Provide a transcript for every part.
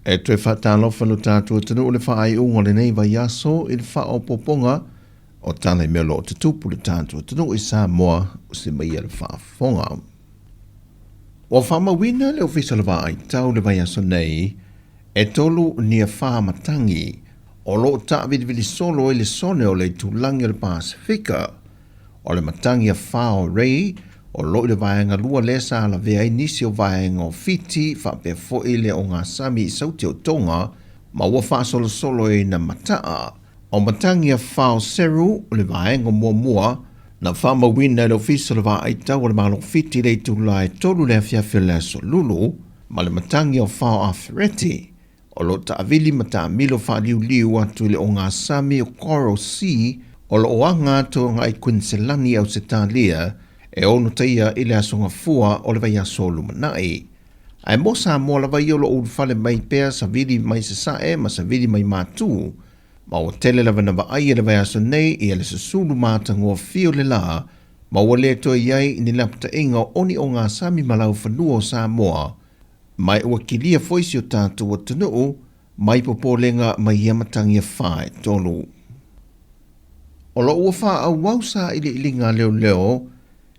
E toe faatalofa lo tatou atunuu i le faaiuga o lenei vaiaso i le faaopoopoga o tala i mea o lo o tutupu i le tatou atunuu i Samoa o se maia le faafofoga. Ua faamauina le Ofisa o le Vaai Tau i le vaiaso nei e tolu nia fa matagi o lo o taavilivili solo ai le sone o le itulagi o le Pasefika. O le matagi a fa o Ray o lo o i le vaega lua lea sa lavea ai nisi o vaega o Fiti faapea foi le ogasami i Sauti o Tonga ma ua faasolosolo ai na mataa. O matagi a fa o Seru o le vaega muamua na faamauina e le Ofisa o le Vaai Tau o le Malo o Fiti i le itula e 3 i le afiafi o le aso Lulu ma le matagi o fa o Afereti o lo o taavili ma taamilo faaliuliu atu i le ogasami o Coral Sea o lo o aga atu agai Kuiniselani i Ausetalia e ono taia i le Aso Gafua o le vaiaso lumanai. Ae mo Samoa lava ia o lo o ulufale mai pea savili mai sasae ma savili mai matu, ma ua tele lava na vaaia le vaiaso nei ia le susulu matagofie o le la, ma ua le toe i ai ni lapataiga o oni ogasami ma laufanua o Samoa Ma ua kilia foi si o tatou atunuu mai popolega mai ia matagi e fa e tolu. O lo o ua faaauau sailiiliga a leoleo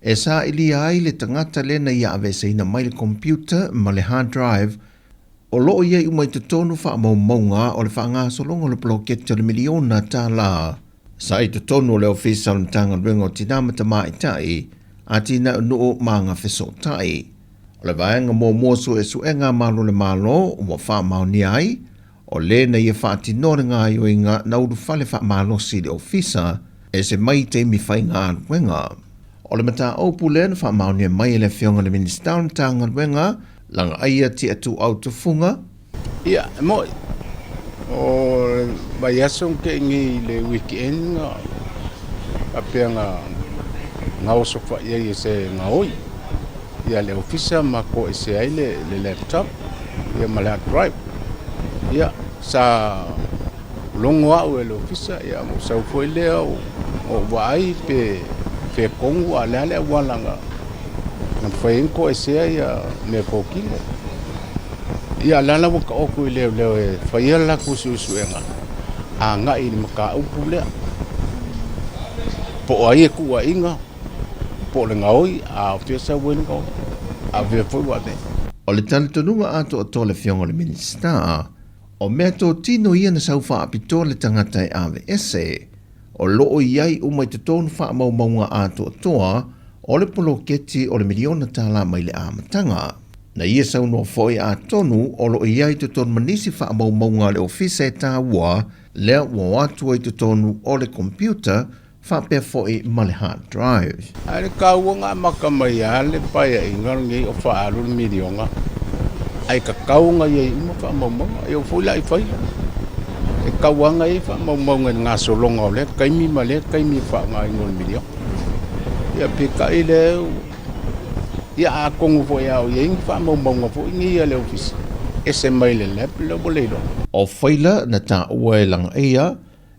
e sailia ai le tagata lea na ia aveeseina mai le computer ma le hard drive o lo o i ai uma i totonu faamaumauga o le faagasologa o le poloketi o le miliona tala sa i totonu o le Ofisa o le Matagaluega o Tina ma Tamaitai, Atinae o Nuu ma Agafesootai. O le vaega muamua suesuega a Malo o le Malo ua faamaonia ai, o le na ia faatinoa le gaoioiga na ulufale faamalosi i le Ofisa ese mai taimi faigaluega. O le mataupu lea na faamaonia mai e le Afioga i le Minisita o le Matagaluega, Lagaaia Tiatuau Tufuga. Ia, e moi, o le vaiaso na tea nei i le weekend na faapea na gaosofa'i ai e se gaoi ia le ofisa ma toesea ai le laptop ia ma le hard drive. Ia, sa logo a'u e le ofisa ia ona ou sau foi lea ou vaai pe fea tonu a o le a le auala na mafai ai ona toesea ia mea totino. Ia, o la la ua taoto i leoleo e faia le latou suesuega agai i le mataupu lea, po o ai e tuuaiina, po o le gaoi, a o fea sau ai le gaoi, a o fea foi ua ave ai. O le talitonuga atoatoa o le Afioga i le Minisita, o mea totino ia na sau faapitoa le tagata e aveese, o lo o i ai uma i totonu faamaumauga atoatoa o le poloketi o le miliona tala mai le amataga. Na ia saunoa foi atonu o lo o i ai i totonu ma nisi faamaumauga a le ofisa e taua lea ua o atu ai i totonu o le computer faapea foi ma le hard drive. Ae le taua na amata mai lava le paeaiga lenei o faaalu le miliona, ae tatau ona i ai uma faamaumauga. E oo foi la i faila, e tatau lava ona i ai faamaumauga i le gasologa o lea taimi ma lea taimi i le faaaogaina o le miliona. Ia peitai lea, ia atonu foi a o i ai ni faamaumauga foi nei a le ofisa, ese mai le lab lea ua le iloa. O faila na taua e Lagaia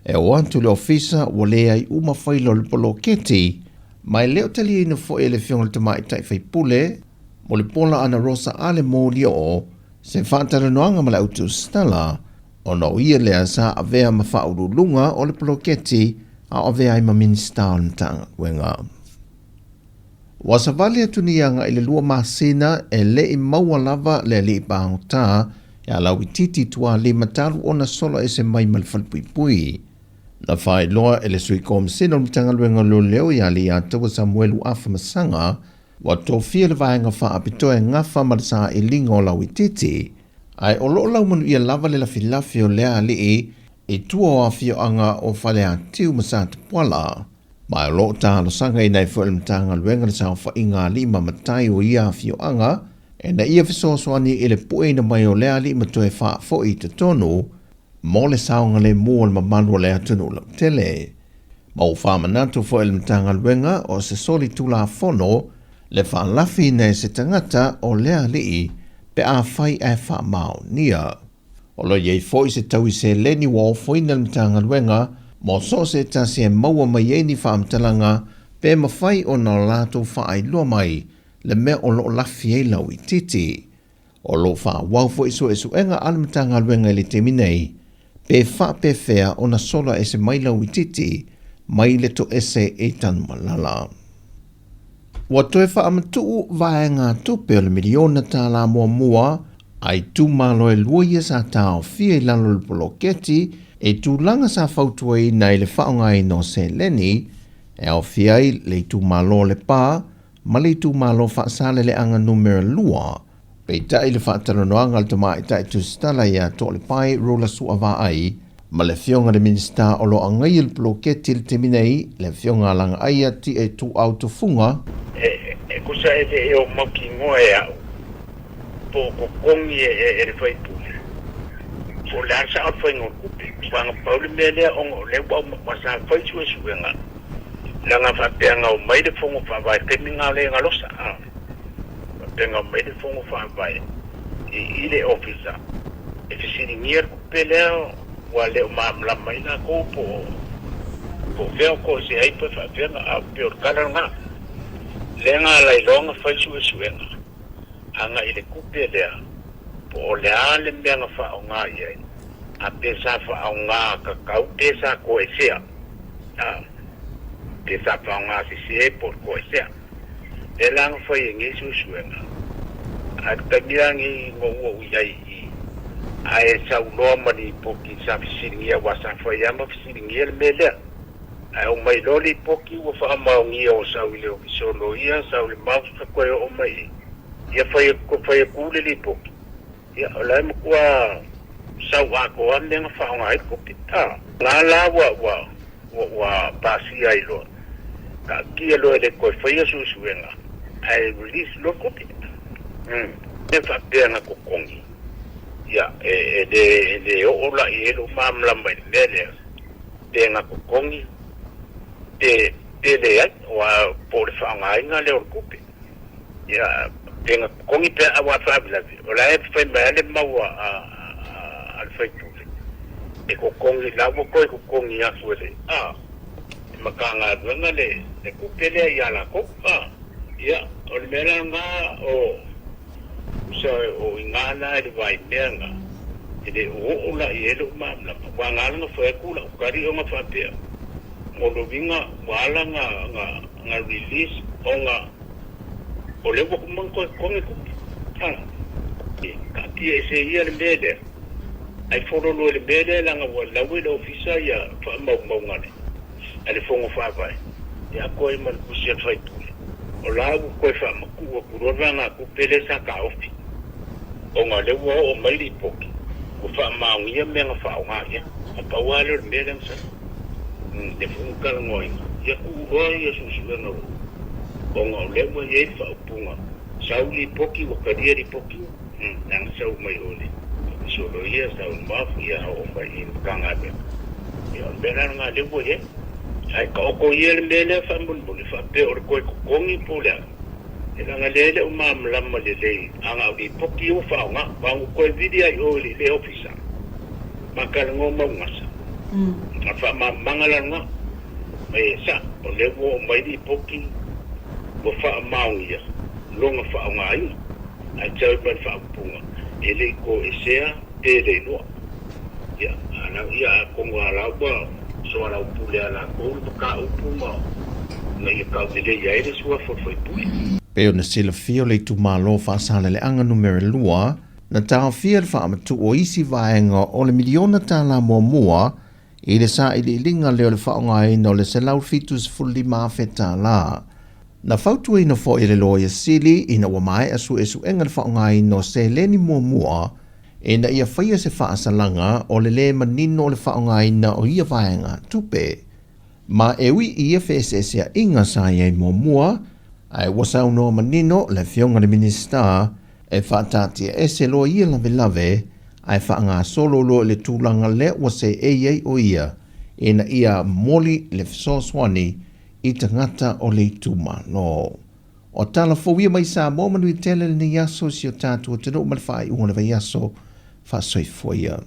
E o atu le ofisa ua leai uma faila o le poloketi, ma e le o taliaina foi e le Afioga i le Tamaitai Faipule Mulipola Anarosa Ale Molioo se faatalanoaga ma le au tusitala, ona o ia lea sa avea ma faauluuluga o le poloketi a o avea ai ma Minisita o le Matagaluega. Ua savali atu nei agai i le 2 masina e le i maua lava le alii pagota ia Lauitiiti Tualima talu ona sola ese mai ma le falepuipui. Na faailoa e le Sui Komisena o le Matagaluega o Leoleo ia Alii-Ataua Samuelu Afamasaga, ua tofia le vaega faapitoa e gafa ma le sailiga o Lauitiiti, ae o lo o laumanuia lava le lafilafi o lea alii i tua o afioaga o Faleatiu ma Satapuala. Ma o lo o talosagaina ai foi e le Matagaluega le saofaiga a alii ma matai o ia afioaga ina ia fesoasoani i le pueina mai o lea alii ma toe faafoi i totonu mo le saogalemu o le mamalu o le atunuu lautele. Ma ua faamanatu foi e le Matagaluega o se soli tulafono le faalafiina e se tagata o lea alii pe afai ae faamaonia. O lo o i ai foi se taui seleni ua ofoina e le Matagaluega mo so o se tasi e maua mai ai ni faamatalaga pe mafai ona latou faailoa mai le mea o lo o lafi ai lauitiiti. O lo o faaauau foi suesuega a le Matagaluega i le taimi nei, pe faapefea ona sola ese mai lauitiiti mai le toese i Tanumalala. Ua toe faamatuu vaegatupe o le miliona tālā muamua a itumalo e lua ia sa taofia i lalo o le poloketi i tulaga sa fautuaina i le faaaogaina o seleni e aofia ai le itumalo o Lepa ma le itumalo Faasaleleaga Numera 2. Peitai le faatalanoaga a le Tamaitai Tusitala ia Toalepai Rula Suavaai ma le Afioga i le Minisita o lo o agaia le poloketi i le taimi nei, le Afioga a Lagaaia Tie Tuuau Tufuga. E tusa e le o mautinoa e a'u po o totogi e le faipule po o le a le sa'o o le faiga o le tupe. Aua na pau le mea lea ona o lea ua sa fai suesuega leaga faapea na omai le Fono Faavae taimi na o le galosa a. Faapea mai le Fono Faavae i le Ofisa e fesiligia le tupe lea ua le o malamalama ai latou po o fea o toesea ai pe faapefea a pei o le tala lena. Lea na ala ai loa ona fai suesuega agai i le tupe lea po o le a le mea na faaaoga i ai a pe sa faaaoga tatau pe sa toesea a pe sa faaaoga sese po o le toesea. Lea la na fai e nei suesuega, a le taimi la nei na ou oo i ai i i, ae sau loa ma lipoti sa fesiligia aua sa fai lava ma fesiligia le mea lea. Ae oo mai loa lipoti ua faamaonia o sau i le Ofisa o Loia, sau i le MAVS toe oo mai i i, ia fai fai atu le lipoti, ia o la e matua sau atoa lava mea na faaaoga ai le tupe. A la la ua ua ua ua pasia ai loa, taatia loa e le toe faia suesuega ae release loa le tupe. E faapea na totogi, ia e e le e le oo la i ai lou malamalama i le mea lea, pe na totogi pe pe leai, aua po o le faaaogaina lea o le tupe. Ia, pe na totogi pe a, aua faalavelave, o la e fai mai lava le mau a a le faipule, e totogi, la ua toe totogi atu e le a le Matagaluega le le tupe lea ia latou. A, ia, o le mea la lena, o, tusa o i ina la i le vaimea lena, e le o oo la i ai lou malamalama, aua na ala ona fai atu lau tali ona faapea, o le uiga ua ala ona na release ona o lea ua uma ona toe totogi le tupe. A, taatia ese ia le mea lea, ae follow loa i le mea lea leaga ua lau e le Ofisa ia faamaumauga a le Fono Faavae e atoa ai ma le tusi a le faipule. O la ua toe faamatuu atu loa le vaegatupe lea sa taofi ona o lea ua oo mai lipoti ua faamaonia mea na faaaoga i ai. Na pau lava lea o le mea lea na sau. Lea foi na talanoaina, ia tuu loa ia suesuega o ona o lea ua i ai le faaupuga, sau lipoti ua talia lipoti, leaga sau mai o le Ofisa o Loia, sau i MAF, ia oo mai i Matagaluega. Ia o le mea la lena lea ua i ai. Ae taoto ia le mea lea faamolemole faapea o le toe totogi po o le a, e leaga lea e le o malamalama lelei a na o lipoti ia ua faaaoga, aua na ou toe vili lava i o i le Ofisa ma talanoa mau gasa. A faamalamalamaga la lena, e sao, o lea ua oo mai lipoti ua faamaonia lona faaaogaina, ae tau mai le faaupuga e le i toesea pe le iloa. Ia, ia atonu lava la ua soalaupule a latou le mataupu ma ina ia tauleleia ai le suafa o le faipule. Pei ona silafia o le itumalo Faasaleleaga Numera 2, Na taofia le faamatuu o isi vaega o le miliona tālā muamua i le sailiiliga lea o le faaaogaina o le $175,000 tālā. Na fautuaina foi e le Loia Sili ina ua maea suesuega le faaaogaina o seleni muamua ina ia faia se faasalaga o le lē manino o le faaaogaina o ia vaega tupe. Ma e ui i ia feeseeseaiga sa i ai muamua, ae ua saunoa manino le Afioga i le Minisita e faataatiaese loa ia lavelave ae faagasolo loa i le tulaga lea ua seei ai o ia ina ia moli le fesoasoani i tagata o le itumalo. O tala fou ia mai Samoa manuia tele lenei aso i si o tatou atunuu ma le faaiuga o le vaiaso. Faasoifua ia.